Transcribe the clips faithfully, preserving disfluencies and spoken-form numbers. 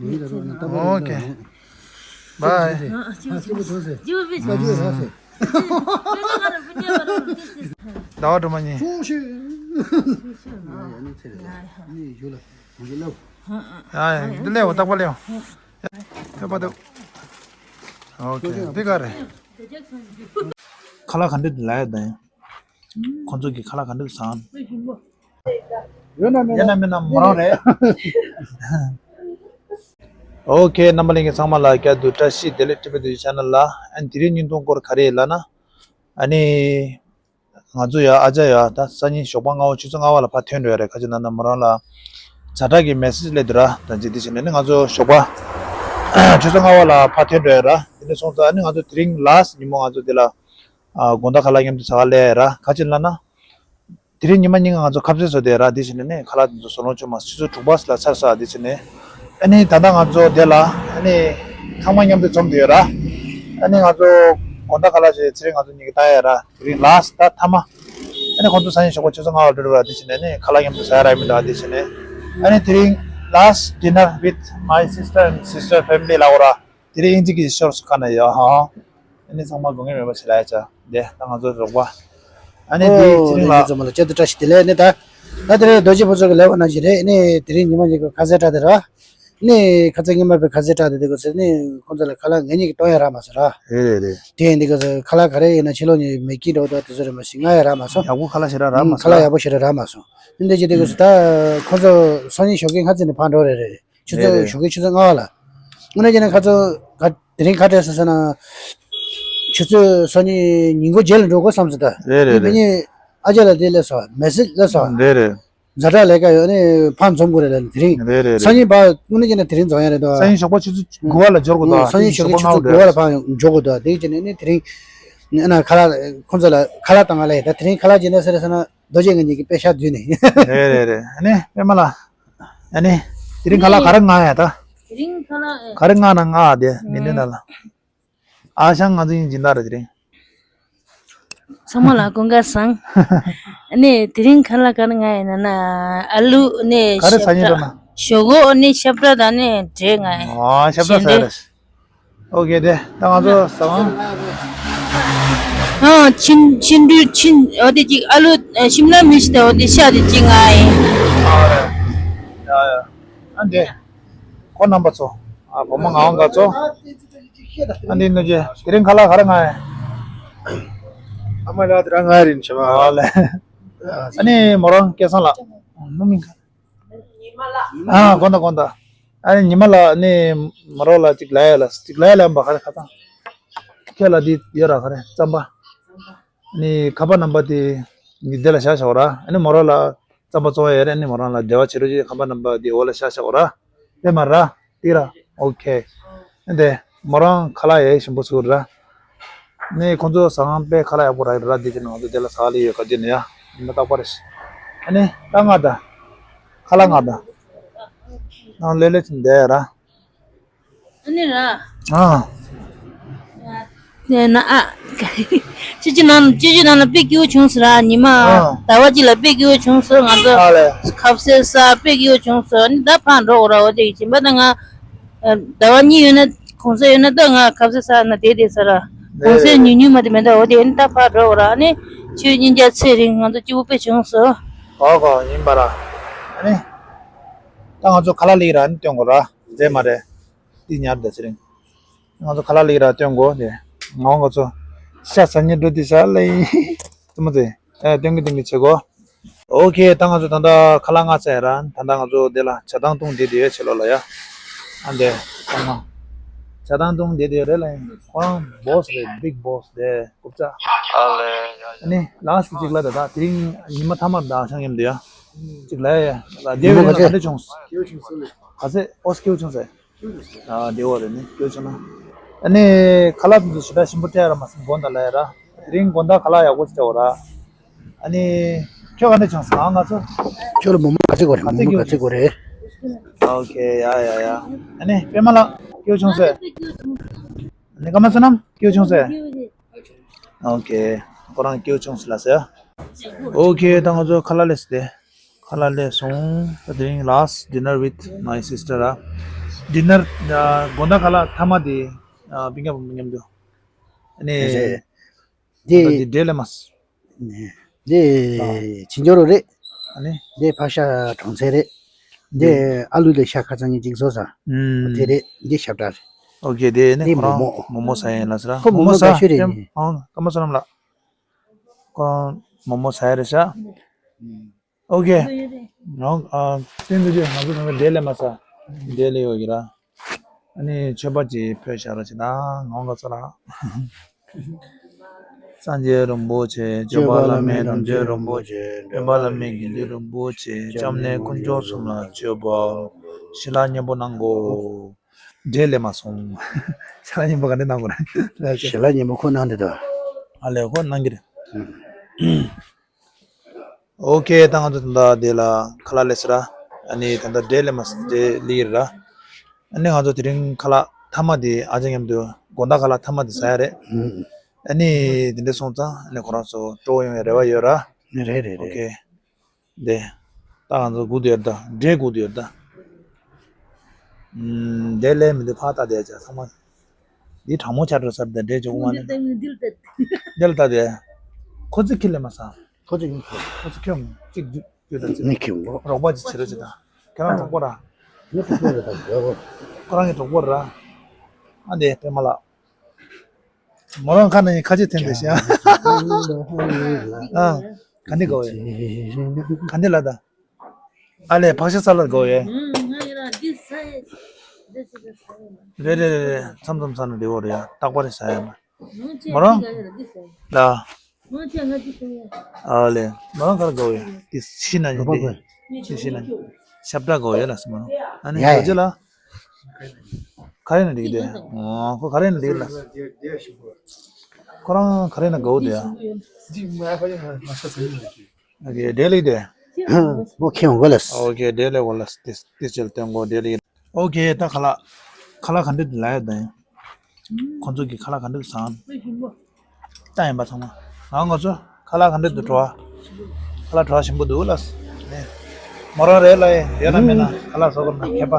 Okay. Bye. ཟླ་བ་སྒྲོལ་མ་གཉིས། ཡ་ཡ། འདི་ལས་འོ་རྟག་པར་ལས་འོ། ཡ་པ་དུ། Okay. འདི་ག་རེད། ཁ་ལག་ག་འདྲ་འདི་ལ་ཡ་དང་། ཁོང་ཚོ་གི་ཁ་ལག་ག་འདྲ་བཟང་། ཡོད་ན་མེད་ན་མོ་རང་རེད། Okay. རྣམ་པ་ལྷན་རྒྱས་ཚང་མ་ལ་བསྐྱར་དུ་བཀྲ་ཤིས་བདེ་ལེགས། ཊི་བི་དུ་ཡི་ཆེ་ནལ་ལ། ཨ་ནི་དེ་རིང་བརྙན་ཐུང་སྐོར་ག་རེ་ཡིན་ལབ་ན། ཨ་ནི་ང་ཚོ་ཡ་ཨ་ཅག་ཡ་ད་སང་ཉིན་ཞོགས་པ་སྔ་པོ་ཆུ་ཚོད་ལྔ་པ་ལ་ཕར་ཐོན་འགྲོ་ཡ་རེད། ཁ་ཅིག་ན་ན་མོ་རང་ལ་ཛ་དྲག་གི་མེ་སེ་ཇི་སླེབས་འདུག་ར། ད་ཅི་དེ་བྱས་ནས་ནི་ང་ཚོ་ཞོགས་པ་ཆུ་ཚོད་ལྔ་པ་ལ་ཕར་ཐོན་འགྲོ་ཡ་ར། དེ་འདྲ་སོང་ཙང་ཨ་ནི་ང་ཚོ་དེ་རིང་ལཱསི་ཊི་ཉིན་མོ་ང་ཚོ་དེ་ལ་ཨ་དགོང་དག་ཁ་ལག་མཉམ་དུ་ཟ་ག་སླེབས་ཡ་ར། ཁ་ཅིག་ལབ་ན། དེ་རིང་ཉི་མ་གཉིས་ཀ་ང་ཚོ་ཁ་ཟས་བཟོས་བསྡད་ར། དེ་བྱས་ནས་ནི་ཁ་ལག་དེ་ཚོ་བཟོ་ལོང་བྱུང་མ་སོང་། ཆུ་ཚོད་དྲུག་པ་ལ་ཚར་ས། དེ་བྱས་ནས་ཨ་ནི་ད་ལྟ་ང་ཚོ་དེ་ལ་ཨ་ནི་ཚང་མ་མཉམ་དུ་འཛོམས་བསྡད་ཡོད་ར། ཨ་ནི་ང་ཚོ་དགོང་དག་ཁ་ལག་བྱས་ཚེ་རིང་ང་ཚོ་གཉིས་ཀ་བཏང་ཡ་ར། དེ་རིང་ལཱསི་ཊི་ད་མཐའ་མ། ཨ་ནི་ཁོང་ཚོ་སང་ཉིན་ཞོགས་པ་ཆུ་ཚོད་ལྔ་པ་འགྲོ་འགྲོ་ར། དེ་བྱས་ནས་ནི་ཁ་ལག་མཉམ་དུ་ཟ་ཡ་ར་མི་འདུག་དེ་བྱས་ནས་ཨ་ནི་དེ་རིང་last dinner with my sister and sister family ལབ་དགོས་ར། དེ་རིང་ཨིན་ཇི་གི་ཤོར་སུ་ཁ་ན་ཡོད་ཧ། ཨ་ནི་ཚང་མ་དགོངས་ངེས་མེད་པ་ཞིག་ལ་ཡ་ཆ། དེ་ད་ང་ཚོ་རོགས་པ། ཨ་ནི་དེ་ཨོ་ཚེ་རིང་ལགས། ཚང་མ་ལ་བསྐྱར་དུ་བཀྲ་ཤིས་བདེ་ལེགས། ཨ་ནི་ད་ད་དེ་རིང་རྡོ་རྗེ་ཕུན་ཚོགས་ཀྱི་ལས་ཀ་ནང་བཞིན་རེད། ཨ་ནི་དེ་རིང་ཉི་མ་གཉིས་ཀ་ཁ་ཟས་སྤྲད་དེ་ར། ཨ་ནི་ཁ་ཚ་ངེས་མ་པའི་ཁ་ཟས་སྤྲད་དེ་དེ་ག་ཟེར་ནི་ཁོང་ཚོ་ལ་ཁ་ལག་ངེད་གཉིས་ཀྱིས་གཏོང་ཡ་རག་མ་སོང་ར། རེད་རེད་རེད། དེ་ཡིན་དེ་ག་ཟེར་ཁ་ལག་ག་རེ་ཡིན་ན་ཕྱི་ལོགས་ནས་མེ་གི་འདྲ་བོ་དང་དེ་ཚོ་རེད་མ་ཞིག་ང་ཡ་རག་མ་སོང་། ཡག་པོ་ཁ་ལག་ཞེ་དྲག་རག་མ་ཁ་སོང་། ལག་ཡག་པོ་ཞེ་དྲག་རག་མ་སོང་། ཨ་ནི་དེ་བྱས་དེ་ག་ཟེར་ད་ཁོང་ཚོ་སང་ཉིན་ཞོགས་ཀས་སྔ་ཙམ་ནས་ཕར་འགྲོ་རེད་རེད། ཆུ་ཚོད་རེད་རེད། ཞོགས་ཀའི་ཆུ་ཚོད་ལྔ་པ་ལ། དངོས་གནས་བྱས་ན་ཁ་ཚོ་ག་དེ་རིང་ག་སྤྲད་སོང་ཟེར་ན། ཆུ་ཚོད་སང་ཉིན་ཉིན་གུང་རྗེས་ལ་འགྲོ་དགོས་བསམ་སོང་ད། རེད་རེད་དེ་མི་རེད། ཉིན་ཨ་ཅག་ལ་དེ་སླེབས་སོང་མེ་སེ་ཇི་སླེབས་སོང་། རེད་རེད། ཛ་དྲག་ལས་ཀ་ཡོད་ནི་ཕར་འཛོམས་དགོས་རེད་ལབ་ནི་དེ་རིང་། རེད་རེད་རེད། སང་ཉིན་པ་དངོས་གནས་བྱས་ན་དེ་རིང་འཛོམས་ཡ་རེད་དོ། སང་ཉིན་ཞོགས་པ་ཆུ་ཚོད་དགུ་པ་ལ་འབྱོར་དགོས་དོ། སང་ཉིན་ཞོགས་ཀའི་ཆུ་ཚོད་དགུ་པ་ལ་ཕར་འབྱོར་དགོས་དོ། དེ་བྱས་ནས་ནི་དེ་རིང་ཨ་ན་ཁ་ལག་ཁོང་ཚོ་ལ་ཁ་ལག་བཏང་ག་ལ་ཡིན་ད། དེ་རིང་ཁ་ལག་བྱས་ན་ཟེར་ཟེར་ན། རྡོ་རྗེ་ང་གཉིས་ཀྱི་པེ་ཤག་བསྡུས་ནས། རེད་རེད་རེད། ཨ་ནི་པད་མ་ལགས། ཨ་ནི། དེ་རིང་ཁ་ལག་ག་རེ་མངགས་ཡ་ད། དེ་རིང་ཁ་ལག་ཨེ། ག་རེ་མངགས་ན་མངགས་ཨ་དེ་མི་འདི་འདྲ་ལ། ཨ་ཞང་ང་ཚོ་ཡིན་སྦྱིན་བདག་རེད་དེ་རིང་། ཚང་མ་ལ་སྐུ་ཁམས་བཟང་། ཨ་ནི་དེ་རིང་ཁ་ལག་ག་རེ་མངགས་ཡ་ན་ན་ཨ་ལུ་ཨ་ནི་ག་རེ་ཟ་སྙིང་འདོད་ན། ཞོག་ཞོག་ཁོག་ཨ་ནི་ཤ་བཀྲ་དང་ཨ་ནི་འབྲས་མངགས་ཡ། ཨ་ཤ་བཀྲ་ཟ་ཡ་རེད། ཨོ་ཀེ་དེ་ད་ང་ཚོ་ཟ་ཁང་། ཨ་ཆིན་ཆིན་འདུས་ཆིན་འོ་དེ་ཅིག་ཨ་ལུ་ཤིམ་ལ་མིར་ཆི་དེ་འོ་དེ་ཤ་དེ་ཅིག་མངགས་ཡིན། ཨ་རེད། ཡ་ཡ། ཨ་འདི། ཁོ་རྣམ་པ་ཚོ། ཨ་བུ་མོ་ངག་དབང་དགའ་ཚོ། ཨ་འདི་ནུ་རྗེ་དེ་རིང་ཁ་ལག་ག་རེ་མངགས་ཡིན། ཨ་མ་ལགས་དེ་རང་ང་རིན་ཆེ་བ། ཨ་ལེ། ཨ་ནི་མོ་རང་སྐལ་བཟང་ལགས། མོ་མིང་ག་ཨ་དགོངས་དག་དགོངས་དག་ཨ་ནི་ཉི་མ་ལགས་ནི་མོ་རང་ལ་ཅིག་ལབ་ཡ་ལ་ཅིག་ལབ་ཡ་ལ་ཡིན་པ་ག་རེ་ཁ་ཚང་། ཁྱེད་ལ་འདི་ཡོད་ར་ག་རེ་རྩམ་པ། ནི་ཁ་པར་ནམ་བར་དེ་ངས་འདི་ལ་བཞག་བཞག་ར། ཨ་ནི་མོ་རང་ལ་རྩམ་པ་བཙོང་ཡ་ཡོད་རེད། ཨ་ནི་མོ་རང་ལ་འབྲེལ་བ་བྱེད་རོགས་བྱེད། ཁ་པར་ནམ་བར་དེ་འོག་ལ་བཞག་བཞག་ར། དེ་མ་ར། དེ་ར། ཨོ་ཁེ། ཨ་འདི་མོ་རང་ཁ་ལག་ཡག་ཞིམ་པོ་ཟོས་ར། ནི་ཁོང་ཚོ་ཟ་ཁང་དཔེ་ཁ་ལག་ཡག་པོ་རག་ར། འདི་ཅི་ནང་དུ་དེ་ལ་ཟ་ལེ་ཡོད་ག་དེ་ནི་ཡ། ཉི་མ་རྟག་པར་རེད། ཨ་ནི་ད་ང་ད། ཁ་ལག་ང་ད། ནང་ལེ་ལེ་ཅིག་བསྡད་ར། ཨ་ནི་ར། ཨ། ནས་ན་ཨ། ཅི་ཅི་ནང་ཅི་ཅི་ནང་ལ་དཔེ་སྐྱིད་པོ་བྱུང་སོང་ར་ཉི་མ། ཨ། ཟླ་བ་གཅིག་ལ་དཔེ་སྐྱིད་པོ་བྱུང་སོང་ང་ཚོ། ཨ་ལེ། ཁ་ཟས་ཟ་དཔེ་སྐྱིད་པོ་བྱུང་སོང་ཨ་ནི་ད་ཕར་འགྲོ་དགོས་ར། འོ་དེ་གི་སྦྱིན་པ་ད་ང་། ཟླ་བ་གཉིས་ཡོད་ན་གུང་སེང་ཡོད་ན་ད་ང་ཁ་ཟས་ཟ་ན་བསྡད་བསྡད་ས་ར། ཨ་གུང་སེང་ཉུང་ཉུང་མ་དེ་མེད་ད། འོ་དེ་ཨ་ནི་ད་ཕར་འགྲོ་དགོས་ར། ཨ་ནི་ཆུ་གཉིས་རྒྱ་ཚེ་རིང་ང་ཚོ་སྐྱིད་པོ་དཔེ་བྱུང་སོང་། གོ་གོ་ཡིན་པ་ར། ཨ་ནི། ད་ང་ཚོ་ཁ་ལག་སླེབས་ར་ཨ་ནི་སྟོན་དགོས་ར། རེད་མ་རེད། འདི་ཉར་བསྡད་ཚེ་རིང་། ང་ཚོ་ཁ་ལག་སླེབས་ར་སྟོན་དགོས་དེ། ང་ང་ཚོ་ཤ་ཟ་སྙིང་འདོད་དེ་ཤ་ལེ། ཙི་མོ་ཙི། ཨེ་སྟོན་གི་སྟོན་གི་བྱེད་དགོས། ཨོ་ཁེ་ད་ང་ཚོ་ད་ལྟ་ཁ་ལག་མངགས་ཚར་ཡ་ར། ད་ལྟ་ང་ཚོ་དེ་ལ་ཇ་ཐང་བཏུང་བསྡད་དེ་ཡོད་ཕྱི་ལོགས་ལ་ཡ། ཨ་འདི་ཚང་མ། ཇ་ཐང་བཏུང་བསྡད་དེ་ཡོད་རེད་ལ་ཡིན་ཁོ་རང་བོ་སི་རེད། བིག་བོ་སི་དེ་རྐུབ་ཙག་ཨ་ལེ་ཡ་ཡ། ཨ་ནི་ལགས་སོ་གཅིག་ལ་ད་ད་དེ་རིང་ཉི་མ་མཐའ་མར་ད་ཤང་ཡིན་འདི་ཡ། གཅིག་ལ་ཡ་ཡ། ད་དེ་ཉི་མ་བས་ན་ག་ཚོད་ག་འདྲ་བྱུང་། ག་ཚོད་ཨོ་སི་ཁེའུ་བྱུང་ཟེར། ཨ་བདེ་བོ་རེད་ནི་སྐྱོ་ཆུང་ན། ཨ་ནི་ཁ་ལག་དེ་ཚོ་ཞེ་དྲག་ཞིམ་པོ་སྤྲད་ར་མ་སེམས་དགོངས་དག་ལ་ཡ་ར། དེ་རིང་དགོང་དག་ཁ་ལག་ཡག་པོ་ཅིག་སྤྲད་འོ་ར། ཨ་ནི་ཁྱོད་ག་འདྲ་བྱུང་སོང་ང་ཚོ། ཁྱོད་ལ་མོག་མོག་ག་ཚོད་དགོས་རེད། མོག་མོག་ག་ཚོད་དགོས་རེད། ཨོ་ཁེ་ཡ་ཡ་ཡ། ཨ་ནི་པད་མ་ལགས་སྐྱོ་ཆུང་ཟེར། ཨ་ནི་ཀརྨ་བསོད་ནམས་སྐྱོ་ཆུང་ཟེར། ཨོ་ཁེ། ཁོ་རང་སྐྱོ་ཆུང་ཟེར་ལ་ཟེར། ཨོ་ཁེ་ད་ང་ཚོ་ཁ་ལག་སླེབས་ཏེ། ཁ་ལག་སླེབས་སོང་། ད་དེ་རིང་last dinner with my sister ར། ཌི་ནར་དགོང་དག་ཁ་ལག་ཐ་མ་དེ་སྤུན་ཀྱག་བུ་མོ་མཉམ་དུ། ཨ་ནི་རེད། དེ་དེ་འབྲས་ལེབ་མ་ས། དེ་བྱིན་འགྱུར་རོ་རེད། ཨ་ནི། དེ་ཕག་ཤ་གྲོང་ཚལ་རེད། དེ་ཨ་ལུ་དེ་ཤ་ཁ་ཚང་གི་ཅིག་བཟོ་ས། ཨུམ། དེ་རེད། དེ་ཤ་བཀྲ་རེད། ཨོ་ཀེ། དེ་ནི་དེ་ཁོ་རང་མོག་མོག་མོག་མོག་ཟ་ཡིན་ལ་ཟེར། ཁོ་མོག་མོག་མོག་ཟ་ཤོད་རེད། ཨང་། ཀརྨ་བསོད་ནམས་ལགས། ཁོ་རང་མོག་མོག་ཟ་ཡ་རེད་ཤག་ཨོ་ཀེ། ང་ཨ་བསྟན་འཛིན་ཆོས་ང་ཚོ་ཚང་མ་འབྲས་ལེབ་མ་ས། འབྲས་ལེབ་ཡོད་ཀྱི་ར། ཨ་ནི་མཆོད་པ་ཅིག་ཕུལ་བཞག་རོགས་བྱེད་དང་། ངོ་མ་ཚོ་ལ། སངས་རྒྱས་རིན་པོ་ཆེ། སྐྱོབ་པ་བླ་མེད་རིན་ཆེན་རིན་པོ་ཆེ། འདྲེན་པ་བླ་མེད་དགེ་འདུན་རིན་པོ་ཆེ། སྐྱབས་གནས་དཀོན་མཆོག་གསུམ་ལ་མཆོད་པ། ཞལ་ལག་མཉེས་པོ་གནང་གོ། འབྲས་ལེབ་མ་སོང་། ཞལ་ལག་མཉེས་པོ་ག་འདྲ་གནང་དགོས་རེད། ཞལ་ལག་མཉེས་པོ་ཁོ་གནང་དེ་ད། ཨ་ལས། ཁོ་གནང་གི་རེད། ཨུམ། ཨོ་ཀེ། ད་ང་ཚོ་ད་ལྟ་དེ་ལ་ཁ་ལག་ལས་ཟེར་ར། ཨ་ནི་ད་ལྟ་འབྲས་ལེབ་མ་ས་འབྲས་ལེབ་ཡིན་ར། ཨ་ནི་ང་ཚོ་དེ་རིང་ཁ་ལག་ཐ་མ་དེ་ཨ་ཅག་མཉམ་དུ་དགོང་དག་ཁ་ལག་ཐ་མ་དེ་ཟ་ཡ་རེད། ཨུམ། ཨ་ནི་དེ་འདྲ་སོང་ཙང་ཨ་ནི་ཁོ་རང་ཚོ་སྤྲོ་པོ་ཡོང་བའི་རེ་བ་ཡོད་ར། རེད་རེད་རེད། ཨོ་ཀེ། དེ། ད་ང་ཚོ་སྒུག་བསྡད་ཡོད་ད། འབྲས་སྒུག་བསྡད་ཡོད་ད། ཨུམ། འབྲས་ལེབ་མི་འདུག་ཕར་ལྟ་བསྡད་ཅག་ཚང་མ། འདི་གྲང་མོ་ཆགས་འགྲོ་ས་རེད་ད། འབྲས་ཅིག་དབུ་མ་ནས། འདི་ལ་ལྟ་དེ། ཁོ་ཚོས་ཁྱེར་ལེ་མ་ས། ཁོ་ཚོས་ཁྱེར། ཁོ་ཚོས་ཁྱེར་འོང་། གཅིག་བསྡུས་བསྡུས་དང་གཅིག་ངས་ཁྱེར་འོང་། རོགས་པ་ཅིག་བྱེད་རོགས་བྱེད་དང་། ཁྱེད་རང་གྲོགས་པོ་ར། ངས་གྲོགས་པོ་རེད་ད། ཁོ་རང་གི་གྲོགས་པོ་ར། ཨ་འདི་པད་མ་ལགས། མོ་རང་ཁ་ནས་ཁ་ཆེ་འཐེན་ཏེ་ཤག་ཨ། ག་འདྲ་དགའ་བོ་ཡོད། ག་འདྲ་ལ་ད། ཨ་ལས། ཕག་ཤ་ས་ལ་དགའ་བོ་ཡོད། རེད་རེད་རེད་རེད། མཚམས་མཚམས་ས་ན་བདེ་བོ་རེད་ཡ། རྟག་པར་རེད་ཟ་ཡ་མ། མོ་རང་། ལ། ཨ་ལས། མོ་རང་ག་རེ་དགའ་བོ་ཡོད། དེ་ཤི་ན་ཡོད་དེ། དེ་ཤི་ན། ཤ་བཀྲ་དགའ་བོ་ཡོད་ལ་སི་མོ་རང་། ཨ་ནི་ཡ་རྡོ་རྗེ་ལ། ག་རེ་ན་འགྲིག་དེ། ཨོ། ཁོ་ག་རེ་ན་འགྲིག་ལ། ཁོ་རང་ག་རེ་ན་དགའ་བོ་དེ་ཡ། ཨོ་ཀེ། འབྲས་ལེབ་དེ། མོ་ཁྱེར་འོང་གོ་ལ། ཨོ་ཀེ། འབྲས་ལེབ་གོ་ལ། དེ་དེ་ཅིག་སྟོན་གོ། འབྲས་ལེབ། ཨོ་ཀེ། ད་ཁ་ལག་ཁ་ལག་ག་འདྲ་ལ་ཡ་ད་ཡིན། ཁོང་ཚོ་གི་ཁ་ལག་ག་འདྲ་བཟང་། ད་ཡིན་པ་ཚང་མ། ང་ང་ཚོ་ཁ་ལག་ག་འདྲ་འདུག་བྲོ་བ། ཁ་ལག་བྲོ་བ་ཞིམ་པོ་འདུག་ལ། ནས། མོ་རང་རེད་ལ་ཡ། ཡོད་ན་མེད་ན་ཁ་ལག་བཟོ་དགོས་ན་མཁས་པ།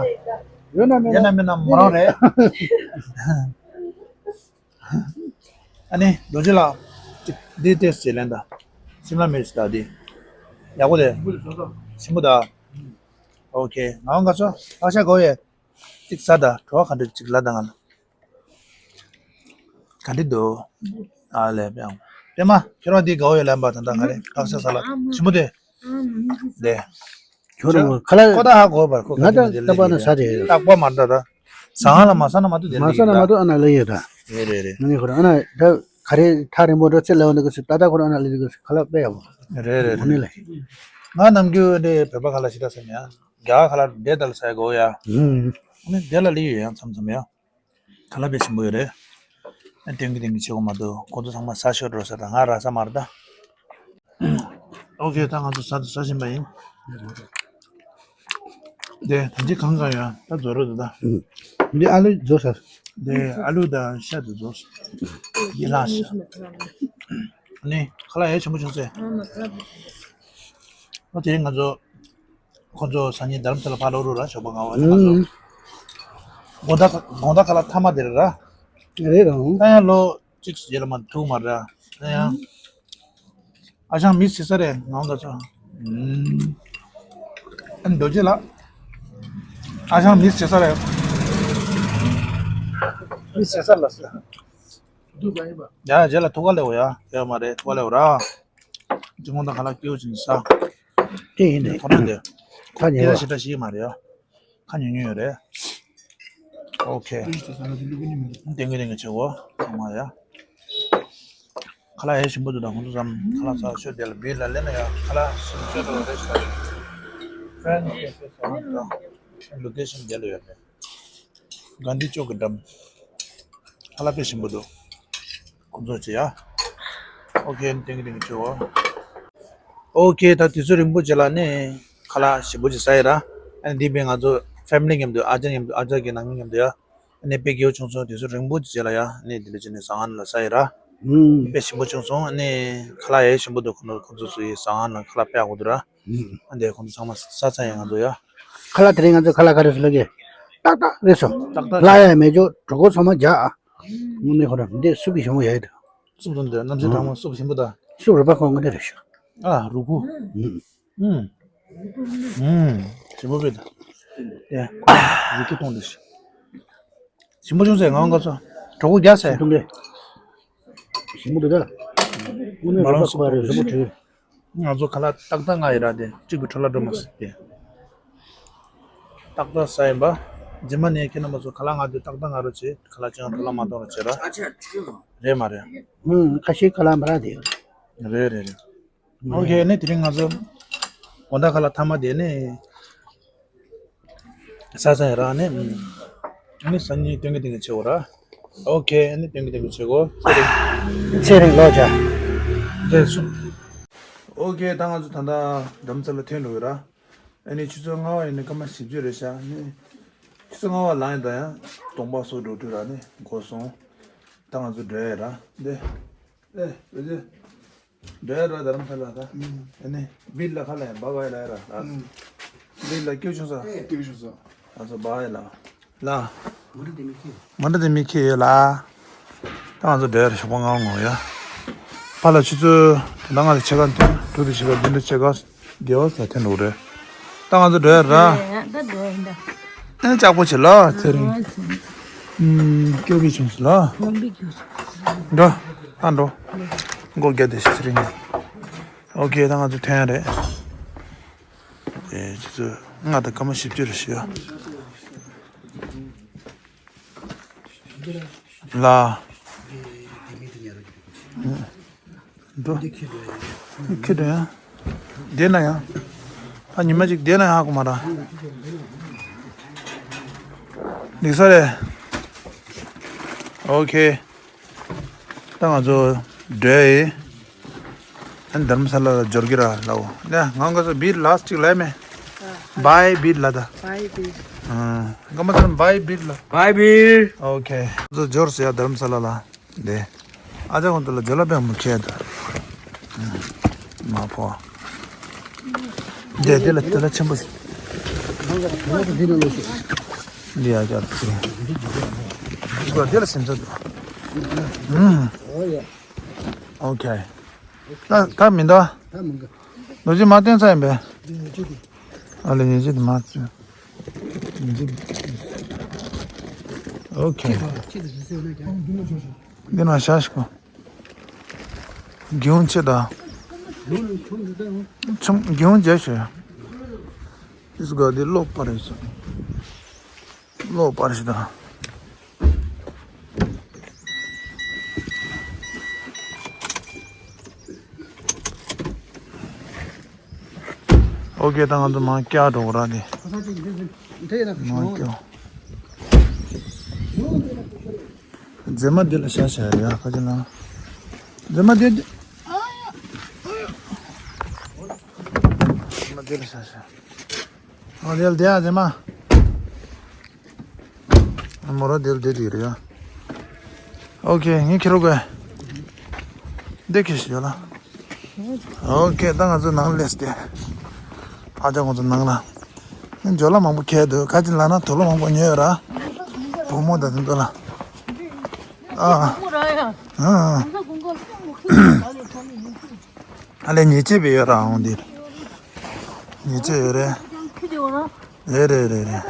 ཡོད་ན་མེད་ན་མོ་རང་རེད། ཨ་ནི་རྡོ་རྗེ་ལགས། འདི་ཏོག་ཙམ་ལེན་དང་། སིམ་ལ་མིར་ཅི་དང་འདི། ཡག་པོ་རེད། ཞིམ་པོ་དང་། ཨོ་ཁེ། ང་ང་ཚོ་ཕག་ཤ་དགའ་བོ་ཡོད། གཅིག་ཟ་དང་། བྲོ་བ་ག་འདྲ་གཅིག་ལབ་དང་ང་ལ། ག་འདྲ་འདུག་ཨ་ལས། པད་མ། པད་མ་ཁྱོད་རང་འདི་དགའ་བོ་ཡོད་ལབ་པ་ད་ལྟ་ག་རེ། ཕག་ཤ་ས་ལ་ཞིམ་པོ་དེ། དེ། ཁྱོད་རང་ཁ་ལག་ཁོ་ད་ཧ་གོ་བར་ཁོ་ག་ང་ད་འདི་ལྟ་བ་ན་ས་རེད། རྟག་པ་མ་འདྲ་ད། ཟ་ཧ་ལ་མ་ཟ་ན་མ་གཏོགས་དེ་མ་ཟ་ན་མ་གཏོགས་ཨ་ན་ལ་ཡོད་ད། རེད་རེད་རེད། ང་ནི་ཁོ་རང་ཨ་ན་ད་ག་རེ་ཐག་རིང་པོ་འགྲོ་ཚེ་ལ་འོ་ན་གི་སུ་ད་ད་ཁོ་རང་ཨ་ན་ལ་གི་སུ་ཁ་ལག་དཔེ་ཡག་པོ། རེད་རེད་རེད། ལ། ང་ནམ་རྒྱུན་འདི་བོད་པ་ཁ་ལག་ཞིག་ད་ཟ་ཡ། རྒྱ་གར་ཁ་ལག་འདྲེ་ད་ལ་ཟ་ཡ་གོ་ཡ། ཨ་ནི་འདི་ལ་ལི་ཡོད་ཡང་མཚམས་མཚམས་ཡ། ཁ་ལག་དཔེ་ཞིམ་པོ་ཡོད་རེད། ཨ་ཏན་གི་ཏན་གི་བྱེད་དགོས་མ་གཏོགས་ཁོ་ཚོ་ཚང་མ་ཟ་ཤོར་འགྲོ་ས་དང་ང་ར་ས་མ་རེད་ད། ཨོ་ཁེ། ད་ང་ཚོ་ཟ་དང་ཟ་བཞིན་པ་ཡིན། དེ་ད་ཅི་གང་གང་ཡོད་ད་རྫོགས་རེད་ད། འདི་ཨ་ལུ་རྫོགས་ས། དེ་ཨ་ལུ་དང་ཤ་དེ་རྫོགས་ས། ཡིན་ལ་ཤ། ནི་ཁ་ལག་ཡ་ཆེན་པོ་བྱུང་ཚེ། ཨོ་དེ་ང་ཚོ། ཁོ་ཚོ་སང་ཉིན་རྡ་རམ་ས་ལ་ཕར་ལོག་རུ་ར་ཞོགས་པ་ང་བ་ནས་ཕར་ལོག་དགོང་དག་དགོང་དག་ཁ་ལག་ཐ་མ་དེ་རེད་ར། རེད་རང་། ད་ཡང་ལོ་གཅིག་རྗེས་ལ་མ་ཐུག་མ་ར། ད་ཡང་། ཨ་ཞང་མི་ཟེར་ས་རེད་ང་འགའ་ཚོ། ཨ་ནི་རྡོ་རྗེ་ལགས། ཨ་ཞང་མི་ཟེར་ས་རེད། མི་ཟེར་ས་ལ་ཟེར། ཡ་རྗེས་ལ་ཐུག་ག་ལེའོ་ཡ། ཡོད་མ་རེད་ཐུག་ག་ལེའོ་ར། དགོང་དག་ཁ་ལག་སྐྱིད་པོ་ཅིག་ཟ། དེ་ཡིན་ནས། ཁོ་རང་དེ། ཁ་ཉེ་བ། སྐད་ཆ་ཞེ་དྲག་བཤད་མ་རེད་ཡ། ཁ་ཉུང་ཉུང་ཡོད་རེད། ཨོ་ཁེ། ཏེང་གི་ཏེང་གི་བྱེད་གོ་ཚང་མ་ཡ། ཁ་ལག་ཡ་ཞིམ་པོ་འདུག་ད་ཁོང་ཚོ་ཚང་ཁ་ལག་ཟ་ཤོད་དེ་ལ་བིར་ལ་ལེན་ན་ཡ་ཁ་ལག་ཞིམ་ཤོད་དོ་རེད་ཤ། ཕྲན་ཁེ་ཕེ་ཟ་ཁང་དང་ལོ་ཀེ་ཤན་དེ་ལ་ཡོད་རེད། གྷན་དྷི་ཅོག་གི་འགྲམ། ཁ་ལག་དཔེ་ཞིམ་པོ་འདུག་ཁོང་ཚོ་བྱེད་ཡ། ཨོ་ཁེ། ཏེང་གི་ཏེང་གི་བྱེད་གོ་ཨོ་ཁེ། ད་དུས་ཚོད་རིང་པོ་རྗེས་ལ་ནི་ཁ་ལག་ཞིམ་པོ་ཅིག་ཟ་ཡི་ར། ཨ་ནི་འདི་བས་ང་ཚོ་ཕེ་མི་ལི་མཉམ་དུ་ཨ་ཅག་མཉམ་དུ་ཨ་ཅག་གི་ནང་མི་མཉམ་དུ་ཡ། ཨ་ནི་དཔེ་སྐྱིད་པོ་བྱུང་སོང་དུས་ཚོད་རིང་པོ་ཅིག་རྗེས་ལ་ཡ། ཨ་ནི་འདི་ལ་ཅི་ནས་ཟ་ཁང་ལ་ཟ་ཡི་ར། ཨུམ། དཔེ་ཞིམ་པོ་བྱུང་སོང་། ཨ་ནི་ཁ་ལག་ཡ་ཞིམ་པོ་འདུག་ཁོ་ཚོ་ཁོ་ཚོ་ཚོ་ཡི་ཟ་ཁང་ལ་ཁ་ལག་དཔེ་ཡག་པོ་འདུག་ར། ཨུམ། ཨ་འདི་ཁོ་ཚོ་ཚང་མ་ཟ་ཚར་ཡ་ང་ཚོ་ཡ། ཁ་ལག་དེ་རིང་ང་ཚོ་ཁ་ལག་ག་རེ་ཟ་ལ་གི། ཏག་ཏག་རེད་སོང་། ཏག་ཏག་ལ་ཡ་མེད་ཅོ་གྲོད་ཁོག་ཚང་མ་རྒྱག་ཨ། དངོས་གནས་ཁོ་རང་འདི་སུབ་ཀྱི་བྱུང་བ་ཡ་ཡིན་འདུག་སུབ་དང་འདི་གནམ་གཤིས་གྲང་མོ་སུབ་ཞིམ་པོ་ད། སུབ་རུ་པ་ཁོ་དངོས་གནས་རེད་ཤག་ཨ་རུ་གུ། ཨུམ། ཨུམ། ཞིམ་པོ་བས་ད། ཡ། རུ་གུ་གཏོང་འདི་ཞིམ་པོ་བྱུང་ཟེར་ང་འོང་ག་ཚོ། གྲོད་ཁོག་རྒྱག་ཟེར། གཏོང་གི། ཞིམ་པོ་འདུག་ད། དངོས་གནས་རུ་པ་ཁོ་རེད་ཞིམ་པོ་བྲིས། ང་ཚོ་ཁ་ལག་ཏག་ཏག་ང་ཡི་ར་དེ་གཅིག་པུ་འཕྲོ་བརླག་འགྲོ་མ་སྲིད་དེ། ཏག་ཏག་ས་ཡིན་པ། རྗེས་མ་ནས་ཁྱེད་རྣམ་པ་ཚོ་ཁ་ལག་ང་དེ་ཏག་ཏག་ང་རོ་བྱེད་ཁ་ལག་ཅང་འཕྲོ་བརླག་མ་གཏོང་རོགས་བྱེད་ར། རེད་མ་རེད། ཁ་ཤས་ཁ་ལག་མ་རག་དེ། རེད་རེད་རེད། ཨོ་ཁེ་ནི་དེ་རིང་ང་ཚོ་དགོང་དག་ཁ་ལག་ཐ་མ་དེ་ནི། ས་ས་ཡ་ར་ནི། ཨ་ནི་སང་ཉིན་སྟོན་གི་སྟོན་གི་བྱེད་དགོས་ར། ཨོ་ཁེ་ཨ་ནི་སྟོན་གི་སྟོན་གི་བྱེད་དགོས། ཚེ་རིང་ཚེ་རིང་ལོ་བརྒྱ། རེད་སོང་། ཨོ་ཁེ་ད་ང་ཚོ་ད་ལྟ་རྡ་རམ་ས་ལ་ཐོན་འགྲོ་གི་ར། ཨ་ནི་ཆུ་ཚོད་ལྔ་པ་ཡིན་ན་སྐར་མ་བཞི་བཅུ་རེད་ཤག་ཨ་ནི་ཆུ་ཚོད་ལྔ་པ་ལངས་ཡིན་ད་ཡང་གདོང་པ་སོགས་འགྲོ་དུས་ར་ནི་འགོར་སོང་། ད་ང་ཚོ་འགྲོ་ཡ་ར་འདི། ཨེ་བེ་ཅེ། འགྲོ་ཡ་ར་རྡ་རམ་ས་ལ་ད། ཨ་ནི་བིར་ལ་ཁ་ལ་ཡ་བ་བ་ཡ་ལ་ཡ་ར་ལ། བིར་ལ་སྐྱོ་བྱུང་ས། སྐྱོ་བྱུང་ས། ང་ཚོ་བ་ཡ་ལ། ལ། མ་འདྲ་དེ་མི་ཁྱེད། མ་འདྲ་དེ་མི་ཁྱེད་ཡོད་ལ། ད་ང་ཚོ་འགྲོ་ཡ་ར་ཞོགས་པ་ང་ངོ་ཡ། ཕ་ལ་ཆུ་ཚོད་དེ་ན་ང་ལ་ཆེ་ག་དྲུག་དྲུག་དེ་ཆེ་ག་བདུན་དེ་ཆེ་ག་རྒྱལ་བ་ས་ཐོན་འགྲོ་རེད། ད་ང་ཚོ་འགྲོ་ཡ་ར། ད་འགྲོ་ཡ་ཡིན་ད། ཨེ་ལྕགས་པོ་ཆེ་ལ་ཚེ་རིང་། ཨུམ། སྐྱོ་བི་བྱུང་སོང་ལ། འགྲོ། ད་འགྲོ། མགོ་རྒྱ་དེ་ཚེ་རིང་། ཨོ་ཁེ་ད་ང་ཚོ་ཐོན་ཡ་རེད། ཨེ་ཆུ་ཚོད་ལྔ་དང་སྐར་མ་བཞི་བཅུ་རེད་ཤག་ལ། འགྲོ། ཁྱི་འགྲོ་ཡ། བསྡད་ན་ཡང་། ད་ཉི་མ་གཅིག་བསྡད་ན་ཡང་ཧ་གོ་མ་ར། འགྲིག་ས་རེད། ཨོ་ཁེ། ད་ང་ཚོ་འགྲོ་ཡི། ཨ་ནི་རྡ་རམ་ས་ལ་ལ་འབྱོར་གི་ར་ལའོ། ལ་ང་ང་ཚོ་བིར་ལ་གཅིག་ལ་མེ། བའི་བིར་ལ་ད། བའི་བིར། ཨ། ང་མ་ཚོ་བའི་བིར་ལ། བའི་བིར། ཨོ་ཁེ། ང་ཚོ་འབྱོར་སོང་ཡ་རྡ་རམ་ས་ལ་ལ། འདི། ཨ་ཅག་ཁོང་ཚོ་ལ་འཇོ་ལ་པད་མོ་ཁྱེར་འདུག་མ་ཕོ། འདི་འདི་ལ་འདི་ལ་ཆེན་པོ་ཞིག་འདི་ཨ་ཅག་ལ་ཁྱེར། འདི་ལ་སེམས་ཚ་འདུག་ཨུམ། ཨོ་ཁེ། ད་ད་མི་འདུག་ལོ་རྒྱུས་མ་བསྟན་ས་ཡིན་པས། ཨ་ལེ་ཉེ་ཆེ་དུ་མ་བཙུན། ཨོ་ཁེ། འདི་ན་ཤ་ཞིག་གོ། གྱོང་ཆེ་ད། ཆུམ་གྱོང་རྒྱ་ཞེ། ཨིས་ག་འདི་ལོག་པ་རེད་སོ། ལོག་པར་ཞིག་དང་། ཨོ་ཁེ་ད་ང་ཚོ་མང་སྐྱག་འགྲོ་གོ་ར་དེ། མང་སྐྱག་མཛེས་མ་འདི་ལ་ཤ་ཤ་ཡ་ཁ་ཅིག་ལ། མཛེས་མ་འདི། མཛེས་མ་འདི་ལ་ཤ་ཤ། ཨ་འདི་ལ་བསྡད་ཨ་མཛེས་མ། མོ་ར་དེར་བསྡད་དེ་རེད་ཡ། ཨོ་ཁེ་ངས་ཁྱེར་རོགས་དགོས། འདི་ཁྱེར་ཞིག་ཡོད་ལ། ཨོ་ཁེ་ད་ང་ཚོ་ནང་སླེབས་ཏེ། ཨ་ཅག་ཁོང་ཚོ་ནང་ལ། འཇོ་ལ་མང་པོ་ཁྱེར་འདུག་ག་ཅི་ལ་ན་དུག་ལོག་མང་པོ་ཉོས་ཡོད་ར། བུ་མོ་དང་དེ་ཚོ་ལ། ཨ། ཨ། ཨ་ལས་ཉེས་ཆད་བས་ཡོད་ར་འོང་འདིར། ཉེས་ཆད་ཡོད་རེད། རེད་རེད་རེད་རེད།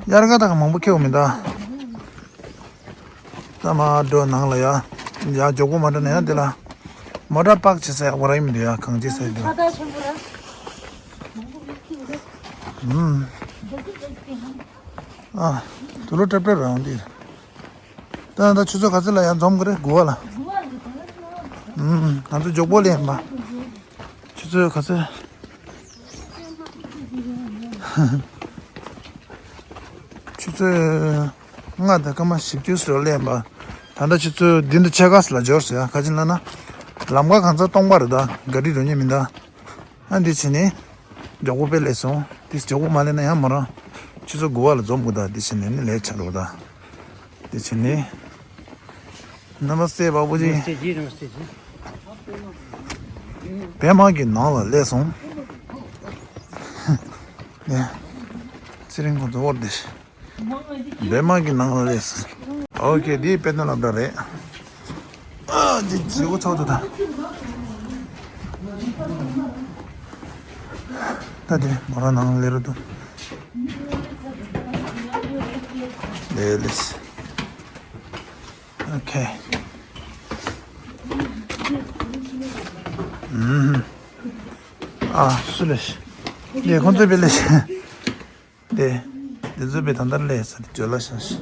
དབྱར་ཁ་དག་མང་པོ་ཁེའུ་མི་འདུག་ད་མ་འགྲོ་ནང་ལ་ཡ། ཡ་མགྱོགས་པོ་མ་འགྲོ་ན་ཡ་འདི་ལ། མོ་ཊ་པག་བྱེད་ས་ཡག་པོ་ར་ཡིན་མི་འདུག་ཡ་གང་བྱེད་ས་ཡིན་འདུག་ཨུམ། ཨ། དུ་ལོ་ཏྲབ་ཏྲབ་ར་འོང་འདི། ད་ད་ཆུ་ཚོད་ག་ཚོད་ལ་ཡར་འཛོམས་གི་རེད་དགུ་པ་ལ། ཨུམ། ང་ཚོ་མགྱོགས་པོ་ལེན་པ། ཆུ་ཚོད་ག་ཚོད། ཆུ་ཚོད་ལྔ་དང་སྐར་མ་བཞི་བཅུ་ཙམ་ལེན་པ། ད་ལྟ་ཆུ་ཚོད་བདུན་དང་ཕྱེད་ཀ་ཙམ་ལ་འབྱོར་སོང་ཡ་ག་ཅི་ལ་ན། ལམ་ཁ་གང་ཚ་སྟོང་པ་རེད་ད་ག་རི་འགྲོ་ཉེ་མི་འདུག་ཨ་འདི་ཕྱིན་ནི། མགྱོགས་པོ་དཔེ་ལས་སོང་། དེ་མགྱོགས་པོ་མ་ལས་ན་ཡང་མོ་རང་། ཆུ་ཚོད་དགུ་པ་ལ་འཛོམས་དགོས་ད་དེ་བྱས་ནས་ནི་ལས་ཆ་རོགས་ད། དེ་བྱས་ནས། नमस्ते बाबूजी। नमस्ते जी, नमस्ते जी। བན་མ་གི་ནང་ལ་སླེབས་སོང་། ནས། ཚེ་རིང་ཁོང་ཚོ་འོར་དེ། འདན་མ་གི་ནང་ལ་སླེབས་སོང་། ཨོ་ཁེ། འདི་དཔེ་སྟོན་སློབ་གྲྭ་རེད། ཨ་འདི་བརྗེ་པོ་ཚོགས་འདུ་དང་། ད་དེ་མོ་རང་ནང་ལ་སླེབས་རོགས་དང་། ལེ་ལེ། ཨོ་ཁེ། ཨུམ། ཨ་སུ་ལེ་ཤི། ལེ་ཁོང་ཚོ་པེ་ལེ་ཤི། ལེ། ལེ་ཚོ་པེ་ད་ལྟ་ལེ་ས་ཇོ་ལ་ཤ་ཤི།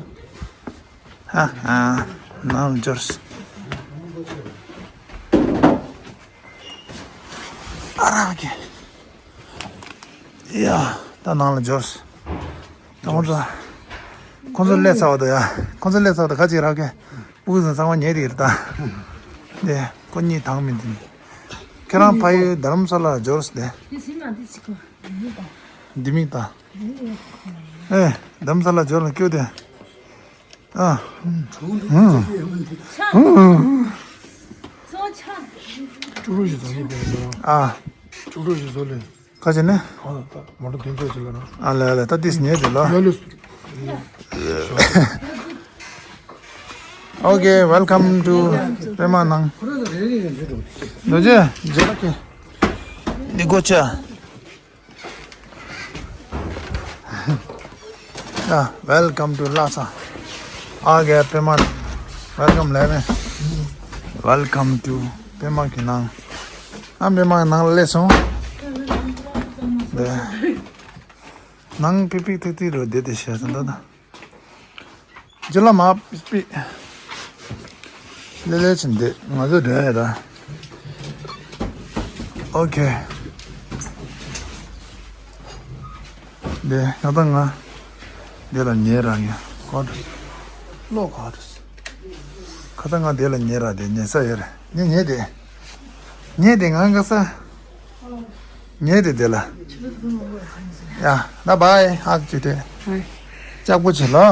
ཧ་ཧ། ནང་འབྱོར། ཨ་ར་ཁེ། ཡ། ད་ནང་ལ་འབྱོར། ད་ཁོང་ཚོ། ཁོང་ཚོ་སླེབས་ཚར་བ་དང་ཡ། ཁོང་ཚོ་སླེབས་ཚར་བ་དང་ཁ་ཅིག་རག་གི། སྤུ་གུ་ཚང་མ་ཉལ་དེ་རེད་ད། དེ་ཁོ་གཉིས་དང་མི་འདི། ཁྱེད་རང་ཕ་ཡུལ་རྡ་རམ་ས་ལ་འབྱོར་སྟེ། འདི་མིག་ད། ཨེ། རྡ་རམ་ས་ལ་འབྱོར་ལ་སྐྱོ་དེ། ཨ། ཀྲུ་རུ་ཞིག་ཟ་ལེ་པས་ཟ། ཨ། ཀྲུ་རུ་ཞིག་ཟོ་ལེ། ཁ་ཅིག་ནི། ཨ་ད་མོ་ཊ་དེ་ཚོ་ཅིག་ལ་ན། ཨ་ལེ་ཨ་ལེ། ད་ཏིས་ཉེ་དེ་ལ། ཡ་ལེ། Okay, welcome to པད་མ་ནང་། རྡོ་རྗེ་རྗེ་ལགས་ཀྱིས་འདི་གོ་ཆ། Yeah, welcome to Lhasa. Okay, པད་མ། Welcome ལབ་ནས། Welcome to པད་མ་གི་ནང་། ཨ་པད་མ་གི་ནང་ལ་སླེབས་སོང་། དེ། ནང་པིག་པིག་ཐིག་ཐིག་རུ་བསྡད་དེ་བཤད་སོང་ད་ད། ཇི་ལ་མ་པིག་པིག་ལེ་ལེ་ཕྱིན་བསྡད། ང་ཚོ་འགྲོ་ཡ་ད། Okay. དེ་ང་ད་ང་། དེ་ལ་ཉེ་ར་ཉེ། གོ་འགྲོ། ལོ་གོ་འགྲོ། ཁ་ད་ང་དེ་ལ་ཉེ་ར་དེ་ཉེ་ས་ཡོད་རེད། ཉེ་ཉེ་དེ། ཉེ་དེ་ང་ག་ས། ཉེ་དེ་དེ་ལ། ཡ། ད་བའི་ཧག་ཅི་དེ། ལྕགས་པོ་བྱེད་ལོ།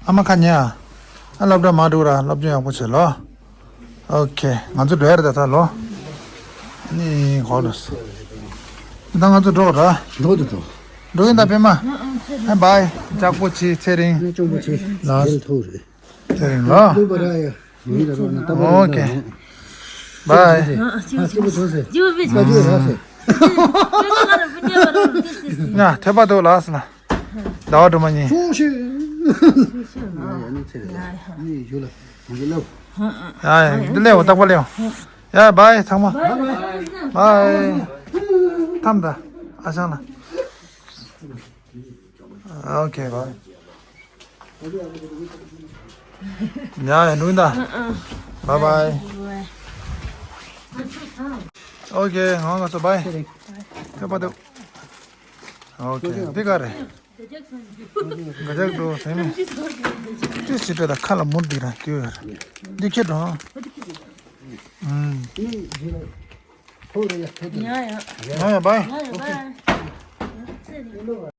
ཨ་མ་ཁ་ཉེ་ཨ། ཨ་སློབ་གྲྭ་མ་འགྲོ་ར་སློབ་སྦྱོང་ཡག་པོ་བྱེད་ལོ། Okay, ང་ཚོ་འགྲོ་ཡ་རེད་ད་ད་ལོ། ནི་གོ་ལོ། ད་ང་ཚོ་འགྲོ་ར། འགྲོ་དུ་འགྲོ། འགྲོ་ཡིན་ད་པད་མ། ཨ་བའི། ལྕགས་པོ་ཆེ་ཚེ་རིང་། ལ། ཚེ་རིང་ལ། Okay. Bye. ང་ཐེ་པ་དོ་ལ་སི་ལ། ཟླ་བ་སྒྲོལ་མ་གཉིས། ཡ་ཡ་འདི་ལས་འོ་རྟག་པ་ལས་འོ། ཡ་བའི་ཚང་མ། བའི། ཐམ་ད། ཨ་ཞང་ལ། Okay, bye. ཡ་ཡ་འགྲོ་ཡིན་ད། Bye bye. Okay, ང་ང་ཚོ་བའི། ཐེ་པ་དོ། Okay, འདི་ག་རེད། ག་ཅག་འགྲོ་ཟེར་མི། ཏིས་ཅི་སྤྲད་ད་ཁ་ལ་མུར་འདི་ར་སྐྱོ་ཡོད་ར། འདི་ཁྱེད་འགྲོ་ཨང་། ཨུམ། ཡ་ཡ། ཡ་ཡ་བའི། ཡ་ཡ་བའི།